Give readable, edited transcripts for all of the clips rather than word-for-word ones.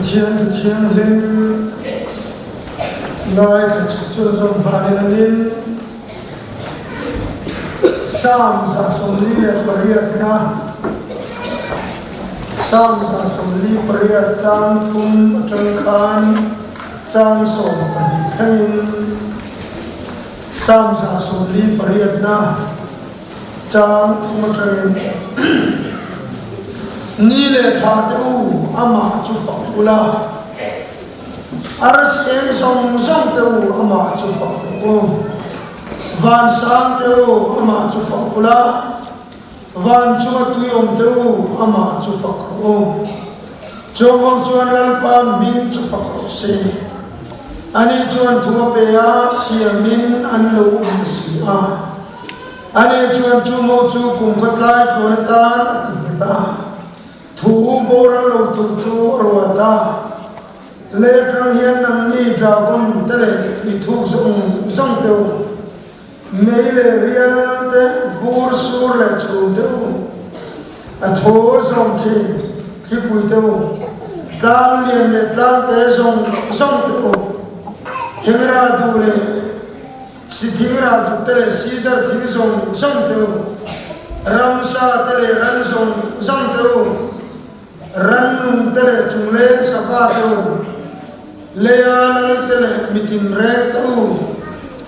Pathian Thu Thianghlim ngaithla chhuk chhunzawm hmanin anin Psalm 148na Psalm 148 chang thum atang khan chang 12 thlengin Psalm 148na Chang thum atangin, Ni leh thla te u, amah chu fak ula. Arsi eng zawng zawng te u, amah chu fak rawh u. Van sang te u, amah chu fak ula. Van chunga tui awm te u, amah chu fak rawh u. Chuang ho chuan Lalpa hming chu fak rawh se. Ani chuan thu a pe a, siamin an lo awm ta si a. Ani chuan chu mo chu kum khawtlai tluan atan a ti nghet a, thu boral lo tur chu a ruat a. Lei atang hian nangni dragon te leh tuithuk zawng zawng te u, mei leh rial te, vur sur leh chhum te u, a thaw zawng khi thlipui te u, tlang lian leh tlang te zawng zawng te u, hemera duh leh Si thing rah duh te leh sidar thing zawng zawng te u, ramsa te leh ran zawng zawng te u, rannung te leh chungleng sava te u, leia lal te leh mitinreng te u,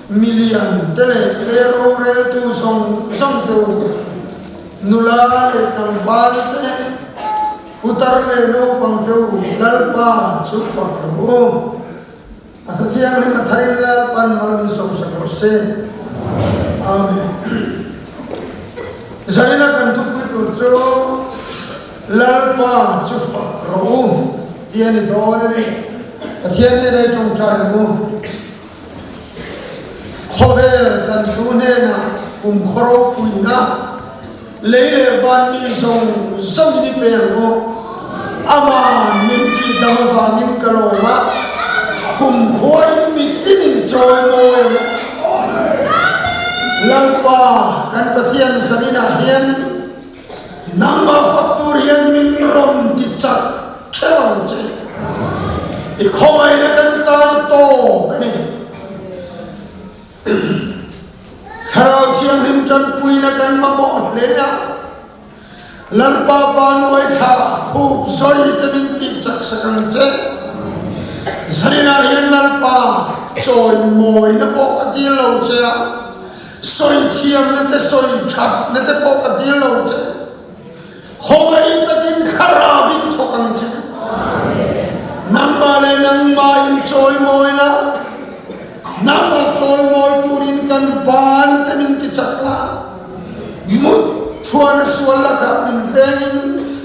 milian te leh leia roreltu zawng zawng te u, nula leh tlangval te, putar leh naupang te u, Lalpa chu fak rawh u. A thu thianghlim a tharin Lalpan mal min sawmsak rawh se. Amen. Zarina kan thupui tur chu Lalpa chu fak rawh u tih a ni dawn a ni. Pathian hnena i tawngtai ang u. Khawvel kan tu hnenah kum khaw ropuina lei leh van mi zawng zawngin i pe ang u. Aman min tihdam avangin ka lawm a, kum khuain mitinin i chawi mawi ang. Lalpa kan Pathian zaninah hian nangmah fak tur hian min rawn ti chak theuh ang che. I khawngaihna kan tan a tawk a ni. Thlarau Thianghlim tanpuina kan mamawh hle a. Lalpa pa nuai thla khup sawi te min tih chak sak ang che. Zaninah hian Lalpa chawi mawina pawh ka dil lo che a, sawi thiamna te sawi thatna te pawh ka dil lo che. Khawngaih takin thlarau in thawk ang che. Nangmah leh nangmah in chawi mawi la, nangmah chawi mawi turin kan ban te min ti chak la. Mut chuan a sual lakah min vengin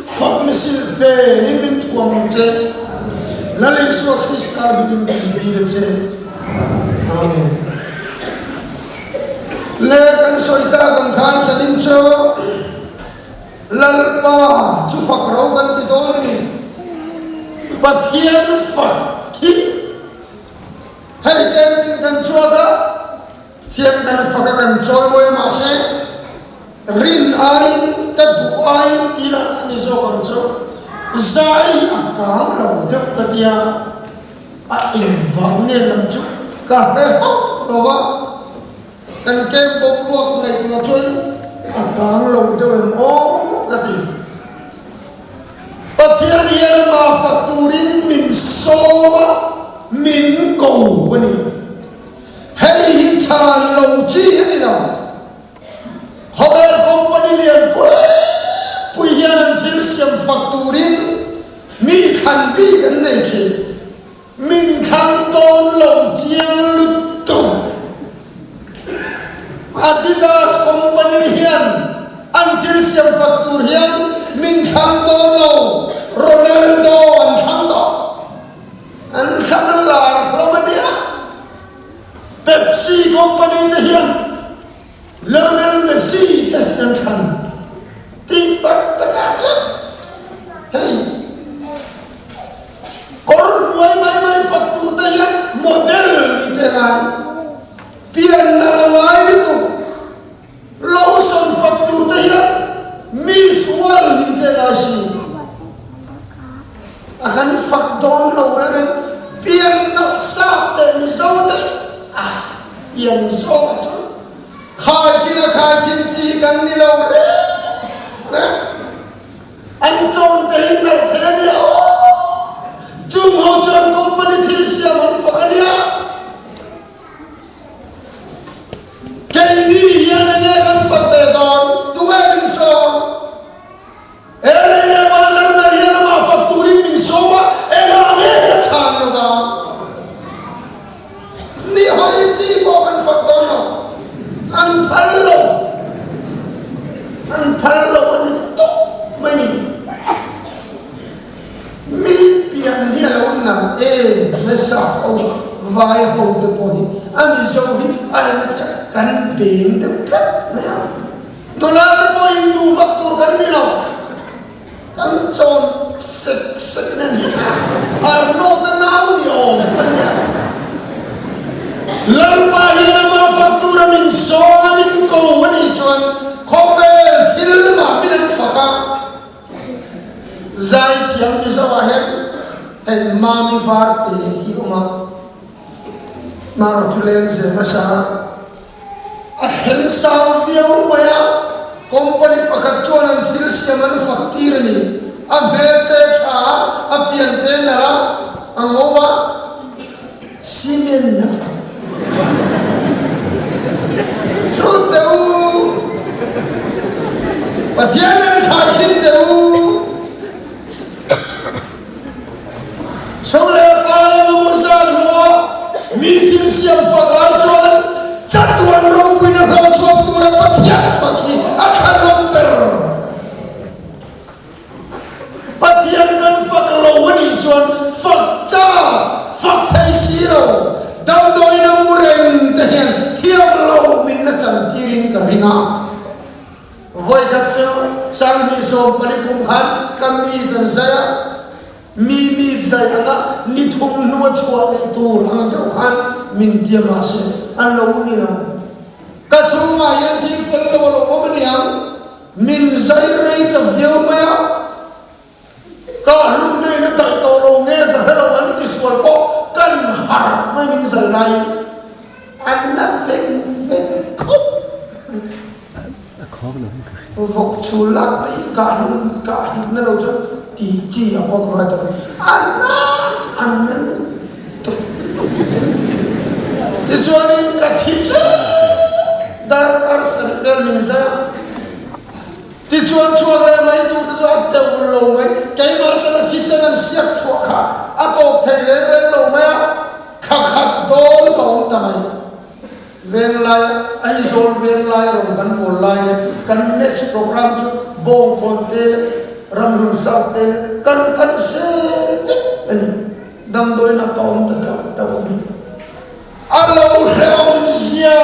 fakna silhfenin min thuam ang che. Lal Isua Krista hmingin ka inbir a che. Amen. Le kan sawi tak ang khan sanin chu Lalpa chu fak ro kan ti dawn a ni. Pathian fak hi hei camping kan chhuak a, Thiam kan fak a kan chawi mawi a mahse rin aiin ka duh aiin tih lah a ni zawk ang chu zai a kang lo deuh ka tia a engvang nge lam chu ka hre hauh lo va kan camp boruak ngaihtuah chuan a kang lo deuh em aw ka ti. Pathian hian amah fak turin min sawm a min ko a ni. Hei hi chhan lo chi a ni lo. Khawvel company lian pui pui hian an thil siam fak turin mi thlan bik an nei thin. Min thlang dawn lo chiang lutuk. Adidas company hian an thil siam fak tur hian min thlang dawn lo, Ronaldo an thlang tawh. An thlang lar hlawm a nia. Pepsi company te hian Lionel Messi te sin an thlan tih tak takah chuan hei kawr hnuai mai mai fak tur te hian model ni te ngai pian nal ngai lutuk lotion fak tur te hian Miss World ni te ngai si a kan fak dawn. pian zawngah chuan khaikhin a khaikhin chi kan ni lo reng reng. An chawn te hi nalh thei a nia aw. Chung ho chuan company thil siam an fak a nia. Keini hian enge kan fak ve dawn? Tunge min sawm? He lei leh van lar ber hian amah fak turin min sawm a, engah nge ka chhan lo vang? Ni hawi chi pawh kan fak dawn lo. An phal lo. An phal lo a ni tawp mai ni. Mi pian hi a lo nang e, hmasa ho, vai ho te pawh hi a Mizo hi a eng kan beng deuh tlat mai a. Nula te pawh in duh vak tur kan ni lo. Kan chawn sek sek nen hi Arnold a nau ni awm kan nia. Lalpa hian amah fak tura min sawm a min ko a nih chuan khawvel thil mah min an fak a. Zaithiam Mizo ah hian hei Mami Varte hi awm a. Mara chu leng zel hmasa a. A thleng sang viau mai a, company pakhat chuan an thil siam an fak tir a ni. A hmel te tha a, a pian te nalh a, a ngo a, cement a fak. Chu teh u, Pathian nen thlai khin teh u. Sawmleh pa leh mamawh zat hlua mi thil siam fak ai chuan chatuan ropuina hlawh chhuak tura Pathian fak hi a thlanawm ber. Pathian kan fak lo a nih chuan fak chak, fak thei si lo, damdawiin a mu reng te hian thiam lo min la chantirin ka ring a. Vawikhat chu 2014 kum khan ka mi kan zai a, mi mi zai anga ni thum hnu a chhuah leh tur ang deuh khan min tia mahse a lo ni lo. Ka chhungah hian thil fel lo a lo awm a niang, min zai rei ta viau mai a, ka hlum neiin a daih tawh lo nge ka hre lo an ti sual pawh kan harh mai min zai laiin a na veng veng khawp mai. Vawk chhul lak mai kah hlum kah hit na lo chuan ti chi a pawh ka ngai tawh lo. A na a na lutuk. Tichuanin ka thi ṭep darkar sarih vel min zai a. Tichuan chhuak leh mai tur te chu a teuh lo mai. Keimah atanga thisen an siak chhuah kha a tawp thei reng reng lo mai a, thla khat dawn ka awm ta mai. Venglai Aizawl Venglai rawn kan bawl lai leh kan next program chu Bawngkawn te, Ramhlun South te leh kan kan sel vek a ni. Damdawiinah ka awm ta tlauh tlauh a ni. A lo hrehawm zia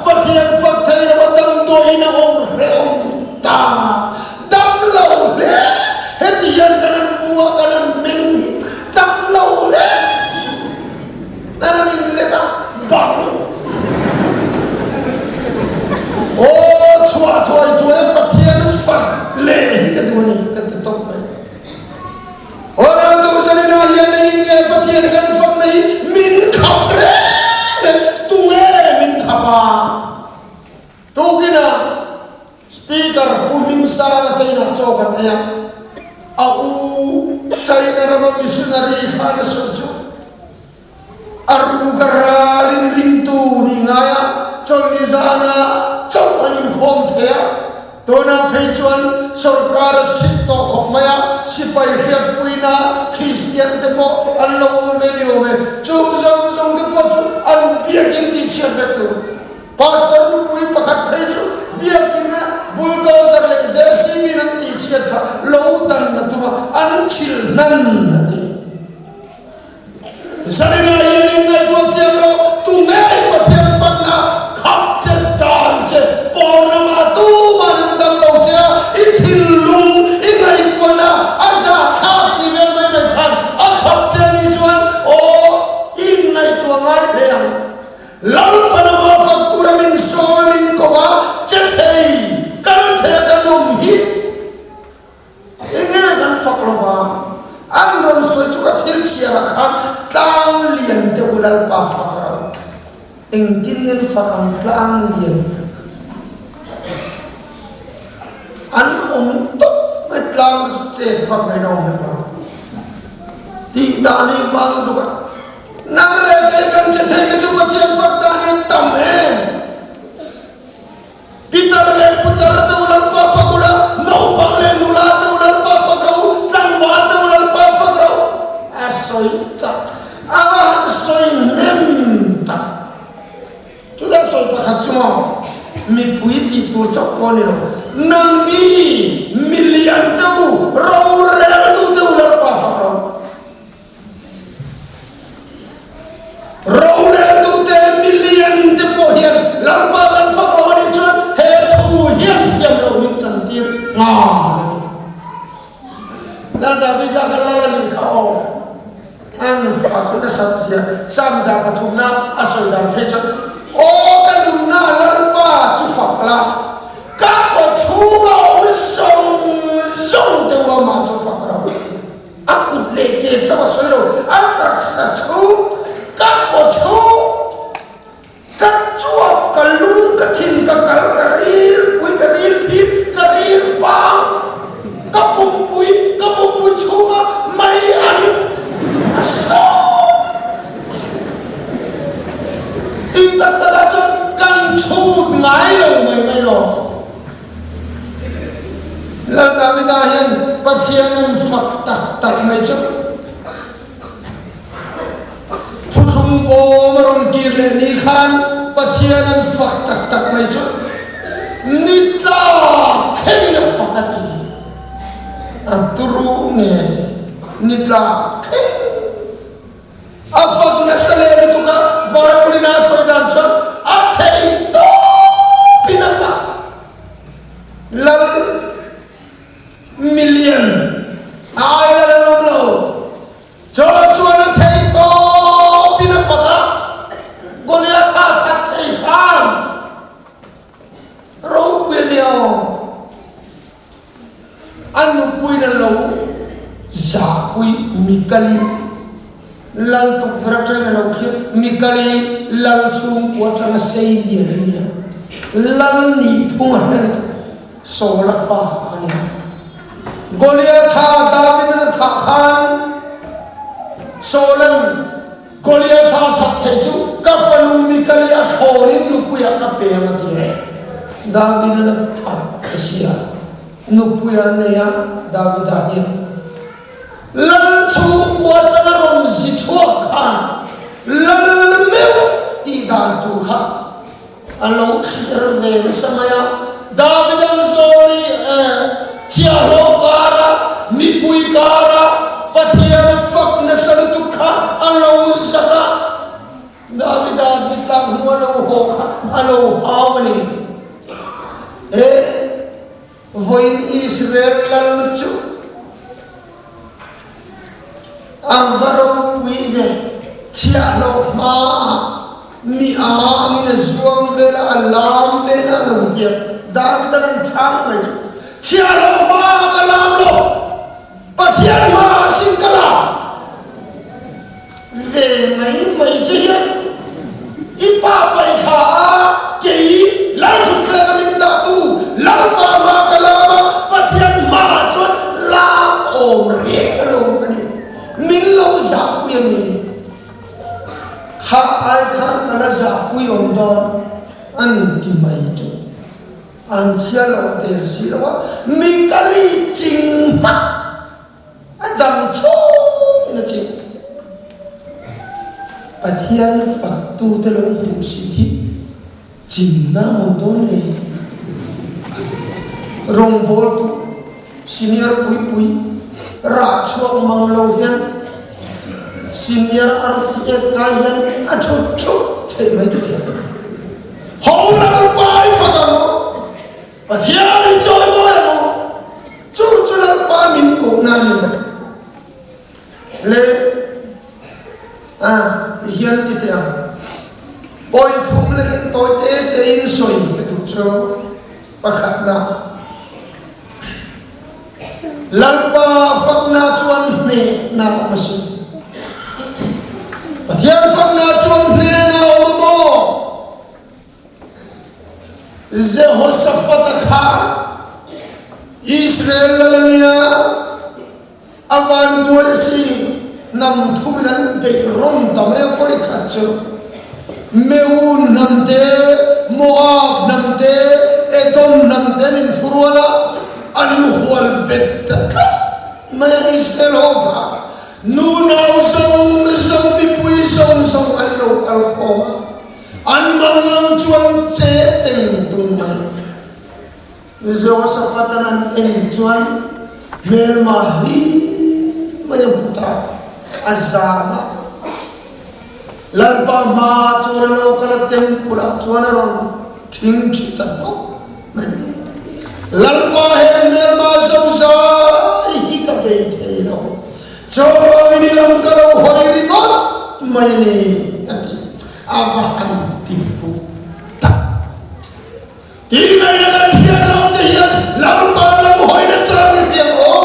Pathian fak thei lo a damdawiin a awm hrehawm ta. Dam lo hle heti hian kan han hmu a, kan han meng hi dam lo hle. Kan an inlet a, bang! Aw, chhuah thuai thuai a Pathian fak leh hi ka duh a ni, ka ti tawp mai. Aw Laltu Zanina hian engin nge Pathian kan fakna hi min khap reng reng, tunge min khap a? Tukinah Speaker Pu Hmingsanga te inah chaw kan ei a, a u China rama missionary khan a sawi chu a ruka ralin ringtu nih ngai a, chawlhni zana chauh an inkhawm thei a, tunah phei chuan sorkar a strict tawh khawp mai a, sipai hriatpuina Kristian te pawh an lo awm ve ni awm e, chung zawng zawng te pawh chu an biakin tihchhiat vek tur. Pastor nupui pakhat phei chu biakina bulldozer leh JCB in an tihchhiat kha lo dan a tum a, an chhilh hnan a ti. Zaninah hian in ngaihtuah chiang rawh, tu ngei Pathian fakna khap che dan che pawn lamah tuman an dam lo che a, i thinlung i ngaihtuahna a zahthlak ti vel mai mai khan a khap che nih chuan aw i inngaihtuah ngai hle ang. Lalpan a mah fak tura min sawm a min ko a, che thei, kal thei a kan awm hi enge kan fak lo va, an rawn sawi chu ka thil chhiarah khan tlang lian deuh Lalpa fak ro. Engtin nge an fak ang tlang lian an awm tawp mai tlang chu chet fak ngaihna awm hek lo tih dan hi vang lutuk a nang leh kei kan che thei te chu Pathian fak dan hi an tam em. Pitar leh putar te u Lalpa fak ula, naupang leh nula te u Lalpa fak ro, tlangval te u Lalpa fak ro. A sawi chak a va han sawi hnem tak. Chutah sawi pakhat chu maw mipui tih tur chauh pawh a ni lo, nangni milian te u, roreltu te u Lalpa fak ro. Roreltute million te pawh hian Lalpa kan fak lo a nih chuan he thu hian thiam loh min chantir nghal a ni. Lal Davida kha lal a nih kha aw. An fak nasat zia Psalm 3 na a sawi dan phei chuan aw ka nunna Lalpa chu fak la, ka kawchhunga awm zawng zawng te u amah chu fak rawh. A kut leh ke chauh a sawi lo, a taksa chhung, ka kaw chhung, ka chuap, ka lung, ka thin, ka kal, ka ril pui, ka ril phir, ka ril fang, ka pumpui, ka pumpui chhunga mei an a sawm tih tak takah chuan kan chhut ngai lo mai mai lo. Lal Davida hian Pathian an fak tak tak mai chu thuthlung bawm a rawn kir leh ni khan Pathian an fak tak tak mai chu ni tlak thlengin a fak a ti. A turu nge ni tlak thleng? A fak nasa leh lutuk a, Bible in a sawi dan chuan a thei tawpin a fak. Lal million a ai lal an awm lo. Chaw chuan a thei tawpin a fak a, Goliatha that thei khan ropui a nia aw. A nupuiin a lo zahpui Mikali lal tukverh atangin a lo thlir. Mikali lal chhungkua atanga sei lian a nia. Lal nih phung a hlen tuk. Saula fa a nia. Goliatha Davidan a thah khan Saula'n Goliatha that thei chu ka fanu Mikali a thlawnin nupuiah ka pe ang a ti a. Davidan a that a sia. Nupui a nei a, Davida hian lal chhungkua atanga rawn zi chhuak khan lal meuh tih dan tur kha a lo thlir ve nasa mai a. Davidan Zawli chiahhlawh kara mipui kara Pathian a fak nasa lutuk kha a lo zak a. Davida ni tlak hnu a lo haw kha a lo hau a ni. He vawiin Israel lal chu a va ropui ve, thiahloh hmaah mi angin a zuang vel a, a lam vel a lo ti a. David-a rawn chhang mai chu, Thiahloh hmaah ka lam lo, Pathian hmaah sin ka lam. Ve mai mai che hian i pa paihthla a, kei Lalhrutthleng a min dahtu Lalpa hma ka lam a, Pathian hmaah chuan lam awm reng alawm ka ni. Min lo zahpui a ni. Kha ai khan ka la zahpui awm dawn an ti mai chu. An chhia lo der si lo a, mi ka li ching hmak. A dam chhungin a chim. Pathian faktute lo hmuh si hi chimna awm dawn le. Rawngbawltu senior pui pui rah chhuak mang lo hian senior RCA kai hian a thut thut theih mai thei a. Ho Lalpa i fak ang u. Pathian i chawimawi ang u. Chu chu Lalpa min kohna a ni le a ti hian ti teh ang. Point thum lekin tawi te tein sawi ka duh chu pakhatna, Lalpa fakna chuan hnehna a awm a si. Pathian fakna chuan hnehna a awm a maw? kha Israel lal a nia, a vanduai a si, hnam thumin an beih rawn ta mai a vawi khat chu Meun hnam te, Moab hnam te, Edom hnam te an inthurual a, an hual bet ta tlat mai a Israel ho kha. Nu nau zawng zawng mipui zawng zawng an lo kal khawm a, an mangang chuan tle teng tung mai. Jehoshaphat-an an en chuan hmelma hlim mai a hmu ta, a zam a. Lalpa hmaah chuan a lo kal a, temple-ah chuan a rawn thingthi ta hnawk mai. Lalpa heng hmelma zozai hi ka bei thei lo, chawngin i lam ka lo hawi ringawt mai a ni, a ti. A va han ti fuh tak. Tihngaihnna kan hriat lo te hian Lalpa lam hawina chang i hriat aw.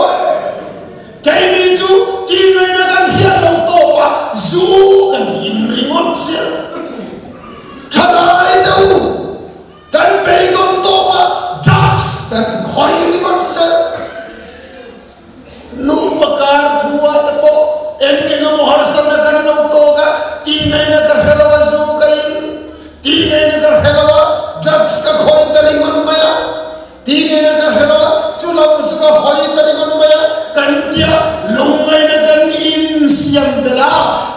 Keini chu tihngaihnna kan hriat lo tawp a, zu kan in ringawt zel. Thalai te u, kan beidawn tawp a, drugs kan khawih ringawt zel. Nupa kar thu ah te pawh eng eng emaw harsatna kan lo tawk a, tihngaihnna ka hre lo a, zu ka in, tihngaihnna ka hre lo a, drugs ka khawih ta ringawt mai a, tihngaihnna ka hre lo a, chu lam chu ka hawi ta ringawt mai a, kan tia lungngaihna kan insiam belh a,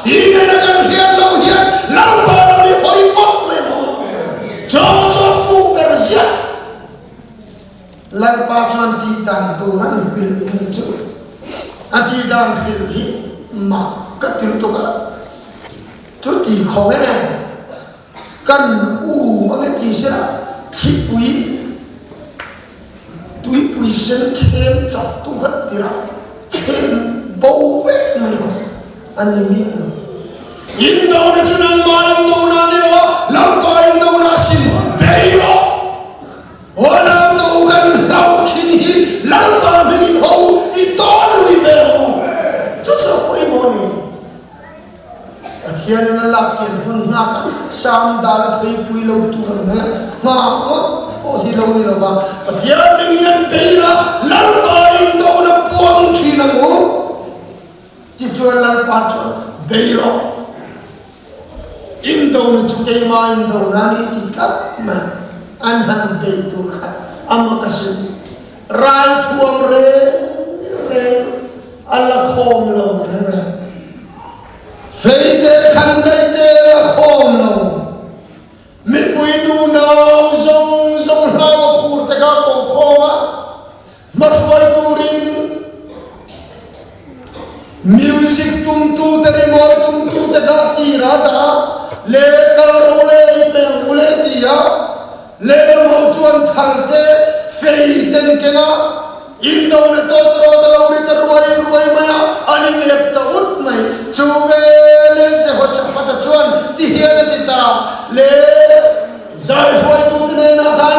tihngaihnna kan hriat loh hian Lalpa lam i hawi pawp mai maw? Chaw chu a fuh ber ziah. Lalpa chuan tih dan tur an hrilh mai chu a tih dan hrilh hi mak ka ti lutuk a, chu ti kho nge kan u mange ti sela thlipui tuipui sen chhem chak tu kha tirah chhem bo vek mai ho a ni miah lo. Indona chu nangmah indona a ni lo a, Lalpa indona a sin bei rawh. Aw nau kan hlauh thin hi Lalpa hmingin ho i tawn lui ve ang u. Chu chu a pawimawh a ni. Pathianin a lak kian hun nghak a, Sam dan a theipui lo tur ang mai a, hma ngawt pawh hi lo ni lo va, Pathian hming hian bei la, Lalpa indona puang thin ang u. Tichuan Lalpa chuan bei rawh. Indona chu keimah indona a nih ti tlat mai. An han bei tur kha a mak asin. Ralthuam reng reng a la khawm lo reng reng. Feite khan daih te la khawm lo. Mipui nunau zawng zawng hlau a khur te kha a koh khawm a, hmahruai turin music tumtu te rimawi tumtu te kha a tir a dah a, le kal ro le i pe ang u le ti a, lehlam ho chuan thal te fei ten keng a, Indona tawtrawt a lo ri ta ruai ruai mai a, an inep ta ut mai. Chu veleh Jehoshaphat-a chuan ti hian a ti ta, Le zai hruaitute hnenah khan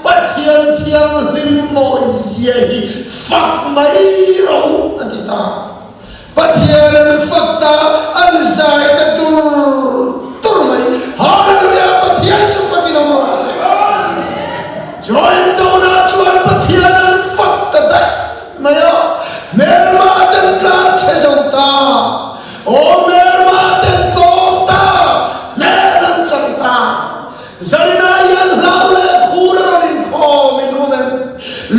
Pathian thianghlim mawi zia hi fak mai ro a ti ta. Pathian an fak ta, an zai ta tur tur mai. Hallelujah! Pathian chu fakin awm rawh se. Join dona chuan Pathian an fak ta daih mai a, hmelma ten tlan chhe zo ta, aw hmelma ten tlawm ta, hmel an chang ta. Zarina hian hlau leh khur a rawn inkhawm in awm em?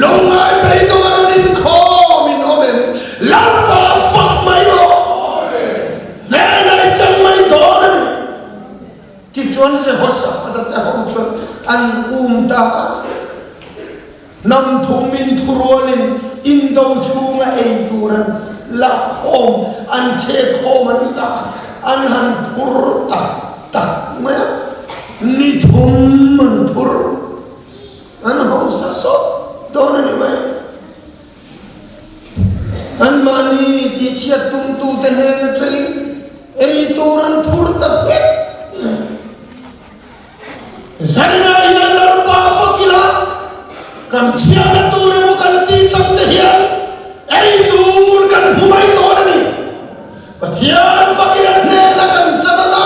Lungngai beidawng a rawn inkhawm in awm em? Lalpa fak mai rawh! Hnenah i chang mai dawn a ni. Tichuan Jehoshaphat-a te ho chuan an um ta a. Hnam thum in thurualin indo chhunga ei tur an lak khawm, an chhe khawm an tak, an han phur tak tak mai a, ni thum an phur, an hausa sawt dawn a ni mai. Anmahni tihchhiat tumtute hnen atangin ei tur an phur tak vek mai. Zarina hian Lalpa fak ila, kan chhiatna tur emaw kan tih tang te hian ei tur kan hmu mai dawn a ni. Pathian fak ila hnena kan chan anga,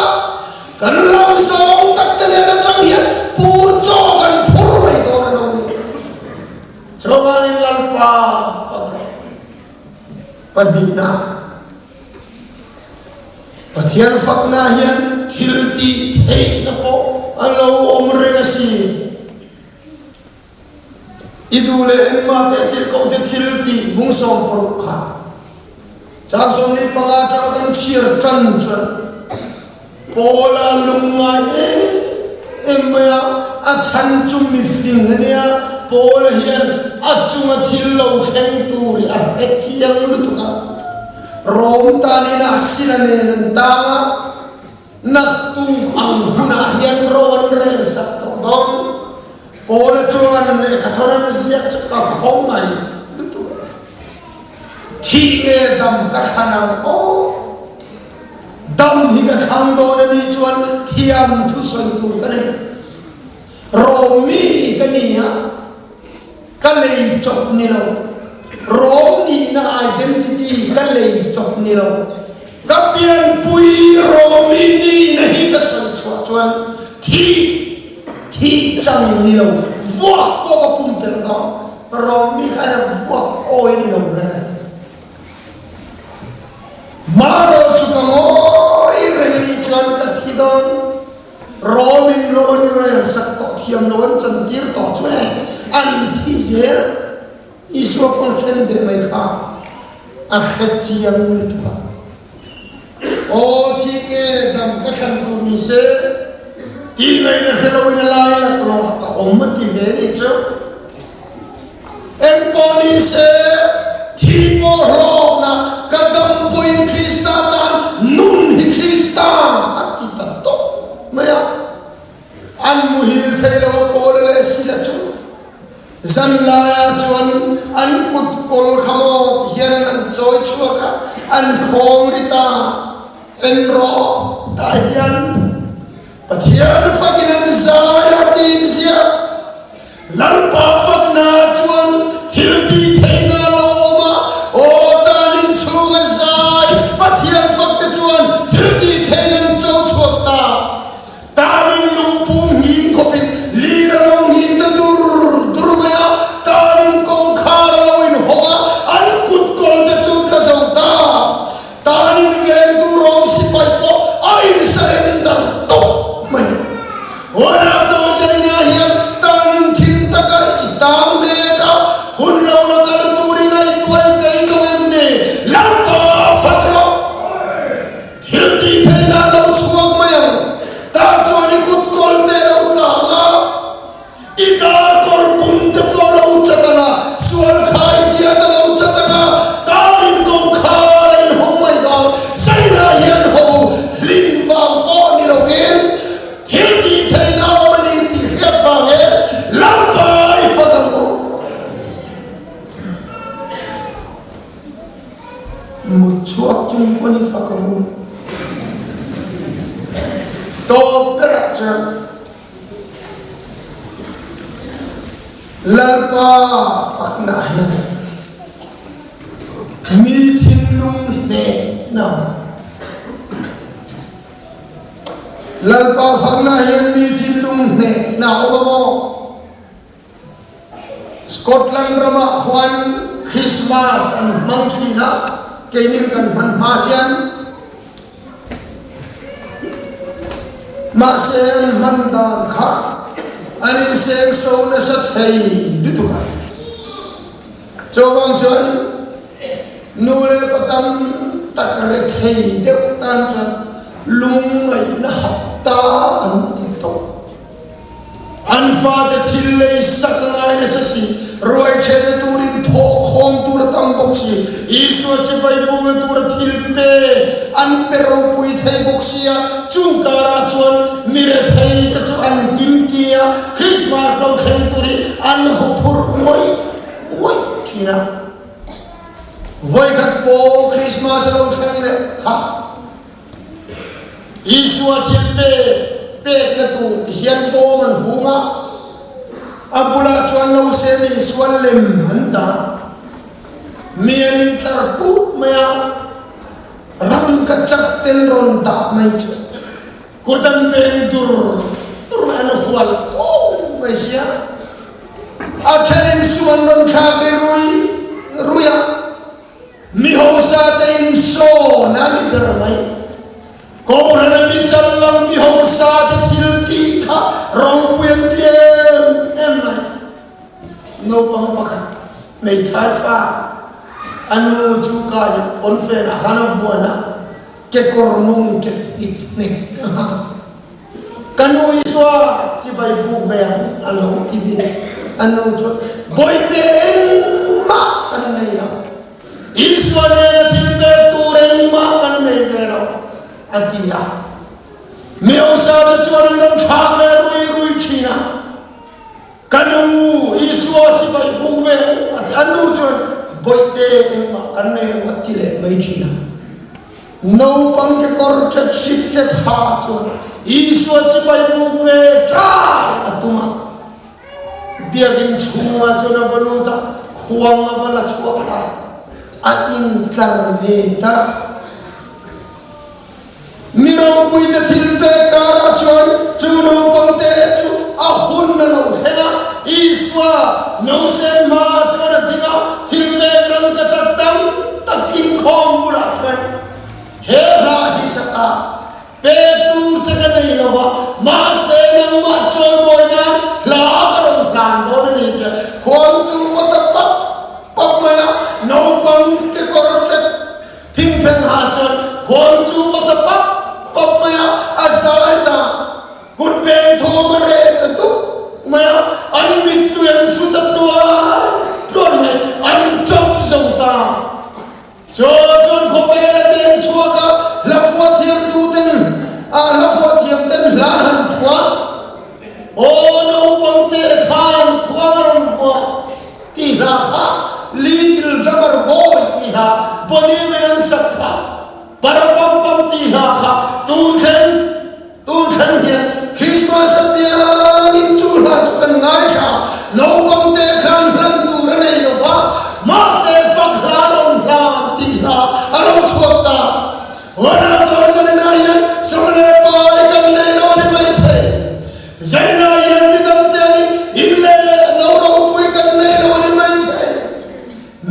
kan lo zawng tak te nen atang hian pur chaw kan phur mai dawn a lo ni. Pahnihna, Pathian fakna hian thil tih theihna pawh a lo awm reng a si. I duh leh engmah teh tirhkohte thil tih bungsawm paruk kha chang 15 atanga kan chhiar tan chuan Paula lungngai em em mai a, a chhan chu mifing a nia, Paula hian a chunga thil lo thleng tur hi a hre chiang lutuk a, Rom tanin a sila nen an tang a, naktuk ang hunah hian ro an rel sak tawh dawn. Paula chuan lehkhathawn an ziak chu ka khawngaih lutuk a, thih nge dam ka thlan ang aw? Dam hi ka thlang dawn a nih chuan thiam thusawi tur ka nei. Rom mi ka ni a, ka lei chawp ni lo. Rom nihna identity ka lei chawp ni lo. Ka pianpui Rom mi nihna hi ka sawi chhuah chuan thih thih chang ni lo, vuak pawh ka pumpelh dawn. Rom mi kha he vuak awi ni lo reng reng. Hmaraw chu ka ngawi reng a nih chuan ka thi dawn. Rawmin rawn rel sak tawh thiam lo an chantir tawh chu e, an thi zel. Isua pawn khen ve mai kha a hre chiang lutuk a. Aw thi nge dam ka thlan tur ni se tih ngaihna hre loin a lai laklawh a ka awm a ti ve nih chu. Engpawh ni se, thi pawh hlawkna ka dam pawhin Krista tan nun hi Krista a ti ta tawp mai a. An muhil thei lo a Paula leh Sila chu zan laiah chuan an kut kawl kha maw ti hian an chawi chhuak a, an khawng ri ta. En rawh, tah hian Pathian fakin an zai a tiin ziak. Lalpa fakna chuan thil tih theihna a lo awm a, aw tanin chhunga zai Pathian fakte chuan thil tih theihna an cho chhuak ta. Tanin lungpum nghing khawpin lir a lo nghing ta dur dur mai a, tanin kawngkhar a lo inhawng a, an kut kawlte chu tla zo ta. Tanin vengtu rawng sipai pawh a insurrender tawp mai. Ronaldo Zarina hian tanin thim taka i tang mek a, hun lo la kal turin a i tuai peih lo em ni? Lalpa fak rawh! Thil tih theihna a lo chhuak mai ang. Tan chuan i kut kawl te lo tlang a. I darkawr bun te pawh lo chat ang a, sual khai tiat a lo chat ang a, tanin kawngkhar a inhawng mai dawn. Zainah hian ho hlim vang pawh ni lovin thil tih theihna awm a ni tih hriat vangin Lalpa i fak ang u. Mut chhuak chung pawn i fak ang u. Tawp berah chuan. Lalpa fakna hian mi thinlung hnehna Lalpa fakna hian mi thinlung hnehna a awm a maw? Scotland ramah khuan Christmas an hmang thin a, keini kan hman hma hian mahse an hman dan kha an inseng so nasa thei lutuk a. Chuvang chuan nu leh pa tam tak rethei deuh tan chuan lungngaihna hapta an ti tawp. An fate thil lei sak ngai nasa si, ruai ṭhehna turin thawh khawm tur a tam bawk si, Isua chibai bukna tura thil pe an pe ropui thei bawk si a, chung karah chuan mi rethei te chu an kimki a, Krismas lo thleng tur hi an huphurh ngawih ngawih ṭhin a. Vawikhat pawh Krismas a lo thleng leh kha. Isua thian pe pekna tur ti hian bawm an hung a, a bulah chuan nausên Isua lem an dah. Mi an intlar put mai a, rangka chak ten rawn dah mai chu kut an beng dur dur mai, an hual tung mai sia. A thenin sum an rawn thlak ri rui rui a. Mi hausa te in sawn a ni ber mai. Kohhran a mi chal lang mi hausa te thil tih kha ropui an ti em em mai. Naupang pakhat hmeithai fa a nu chu kai pawnfen ah khan a vuan a, kekawr mawng ṭek hnik hnek a ha. Ka nu Isua chibai buk ve ang a lo ti ve. A nu chuan, Bawihte engmah kan nei lo. Isua nena thil pek tur engmah kan nei ve lo, a ti a. Miosa te chuan an rawn thlak leh rui rui thin a. Ka nu Isua chibai buk ve ang a ti. A nu chuan, Bawihte engmah kan nei lo, a ti leh mai thin a. Naupang kekawr ṭet hrip hrep ha chuan Isua chibai buk ve ṭai a tum a. Biakinn chhungah chuan a va lut a, khuang a va la chhuak a, a intlar ve ta. Mi ropuite thil pek karah chuan chu naupang te chu a hun a lo thleng a, Isua nausen hmaah chuan a ding a, thil pek rangkachak tam tak tling khawm bulah chuan he hla hi sak a, Pek tur che ka nei lo va, mahse nangmah chawimawi nan hla ka rawn hlan dawn a ni tia khuang chu va ta pap pap mai a, naupang kekawr ṭek Phingpheng ha chuan khuang chu va ta pap pap mai a, a zai ta. Kut peng thawm a reh ta dup mai a, an mittui an hru ta tluan tluan mai, an tap zo ta. Chaw chuan khawvel a teng chhuak a, hla phuah thiamtu ten a hla phuah thiam ten hla an han phuah. Aw naupang te khan khuang a rawn vuah. Tih hla kha Little Drummer Boy tih hla Bonnie min an sak kha Parapampam tih hla kha tun thleng tun thleng hian Christmas apiangin chu hla chu kan ngaithla naupang te khan hlan tur a nei lo va mahse fak hla rawn hlan tih hla a lo chhuak ta. Ronaldo Zanina hian sum leh pai kan nei lo a ni maithei. Zanina hian mi dangte angin in leh lo ropui kan nei lo a ni maithei.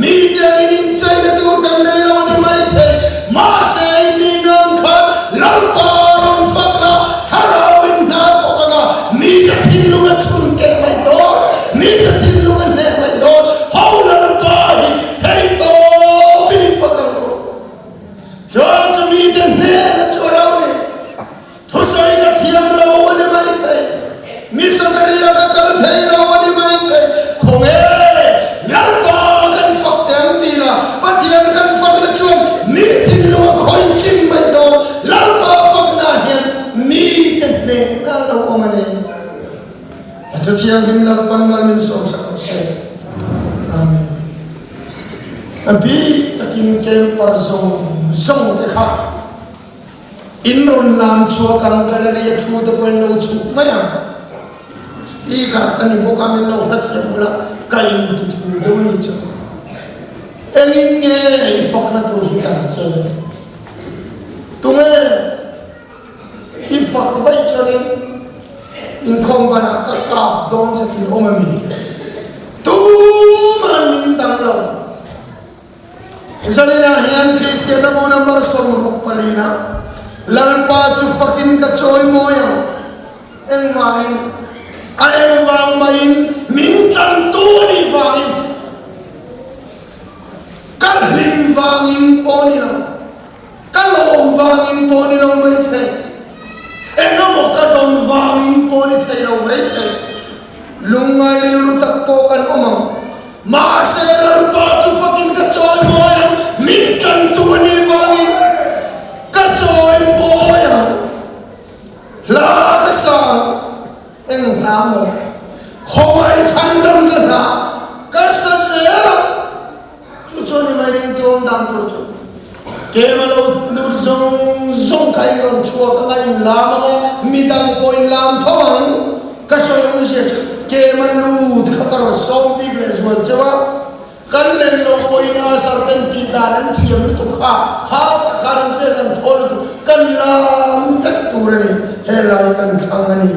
Mite angin incheina tur kan nei lo a ni maithei. Mahse i tih nan khan Lalpa rawn fak la, Thlarauin hna thawk anga mite thinlung a chhun keh mai dawn, mite thinlung a hneh mai dawn. Ho Lalpa hi theihtawpin i fak ang u. Chuan chu mite hnehna chu a lo ni. Thusawi ka thiam lo a ni maithei, missionary a ka kal thei lo a ni maithei, khawnge Lalpa kan fak teh ang tih la, Pathian kan fakna chuan mi thinlung a khawih chin mai dawn, Lalpa fakna hian mite hnehna a lo awm a ni. A chu thianghlim Lalpan mal min sawmsak rawh se. Amen. A bik takin camper zawng zawng te kha In rawn lam chhuak ang, gallery a thu te pawh in lo chhuk mai ang. Speaker ka ni bawk a, min lo hla thiam bula ka in ti thu deuh a ni chu. Engin nge i fakna tur hi kan che? Tunge i fak vaih chuanin inkhawm banah ka kap dawn che tih awm a mi? Tuman min dang lo. Zaninah hian Kristianna bu number 64 na Lalpa chu fakin ka chawimawi ang. Engvangin? A engvang maiin min tlantu a nih vangin, ka hlim vangin pawh a ni lo, ka lawm vangin pawh a ni lo maithei, engemaw ka dawn vangin pawh a ni thei lo maithei. Lungngai rilru tak pawh kan awm ang. Mahse Lalpa chu fakin ka chawimawi ang, min tantu a nih vangin ka chawimawi ang. Hla ka sa ang, eng hla maw? Khawngaih chhandamna hla ka sa zel ang. Chu chuan i mai ringtu awm dan tur chu Kema lo lut zawng zawng kha in rawn chhuak anga in lam anga midang pawh in lam tho ang. Ka sawi awmzia chu Kema lut kha ka rawn sawm bik leh zual cheu a, kan len loh pawhin Azar ten tih dan an thiam lutuk kha, kha tak khan an tel an thaw lutuk, kan lam vek tur a ni, helai kan thlang a ni.